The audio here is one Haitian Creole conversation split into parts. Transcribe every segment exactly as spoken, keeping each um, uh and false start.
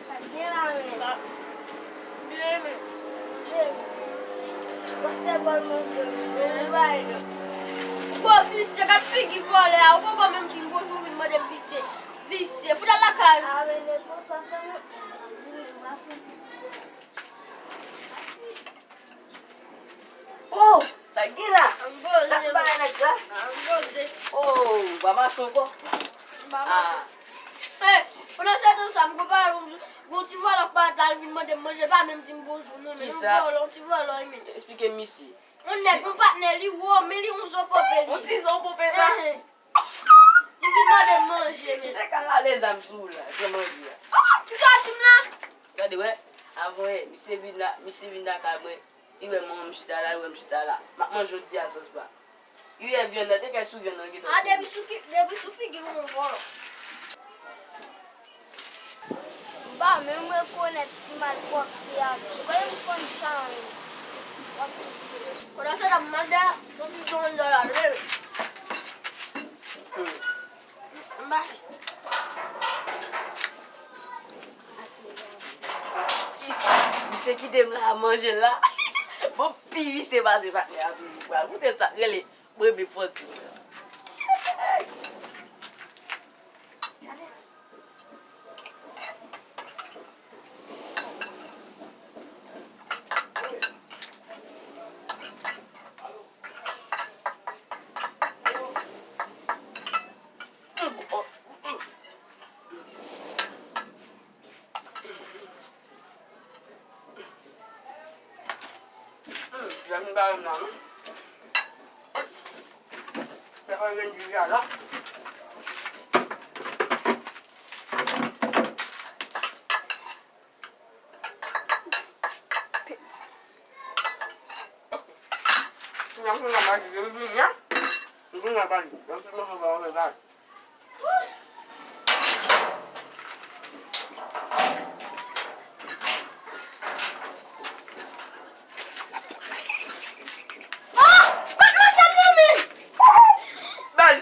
Sa gen la, men. Byen, men. Se, pase bòl manje, men li bay non. Ou gwo visye, gad figi vòlè a, ou poko menm di m bonjou, ou vin mande m visye. Visye, fout al lakay ou. A, men nèg konsa fè mwen. Oh, sa k gen la? Sa k bay nèg sa? Oh, ou pa mache ankò? Ah. Hey, pandan se tan sa, m konpare yon ti vòlò k parèt la, l vin mande m manje, l pa menm di m bonjou, non, men yon vòlò, yon ti vòlò, wi, men. Eksplike m, misye. Yon nèg, yon patnè, li wo, men li yon zo pope, li. Yon ti zo pope sa? Li vin mande m manje, men. Misye ka rale zam sou ou la, pran manje a. Kisa w di m la? Gade, wè, avan yè, misye vin la, misye vin lakay mwen, li wè mwen, m chita la, li wè m chita la. M ap manje jodi a, sòs pa. Li wè vyann nan, te kay sou vyann nan, li gentan. Ah, depi sou ki, depi sou figi w, yon vòlò. M pa menm rekonèt ti malpwòpte a, men. Ou konnen m konn sa, men. W ap tou vide sou. Pandan se tan, m mande yon ti jan dòla, leve. M pase. Kisa? Misye kite m la ap manje la. Bon, pi visye pase patnè a toujou. Pral koute sa k rele premye pwodui mwen. Hmm, jwenn bagay m nan, non. Fè mwen jwenn diri a la. Nan, nan, nan, nan, nan, nan, nan, nan, nan, nan, nan, nan, Baz!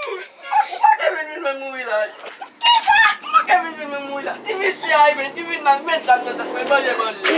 Ou pa te vin jwenn mwen mouri la. Kisa? Ou pa te vin jwenn mwen mouri la. Ti visye a, men, ti vin nan men zam nan, manje, manje.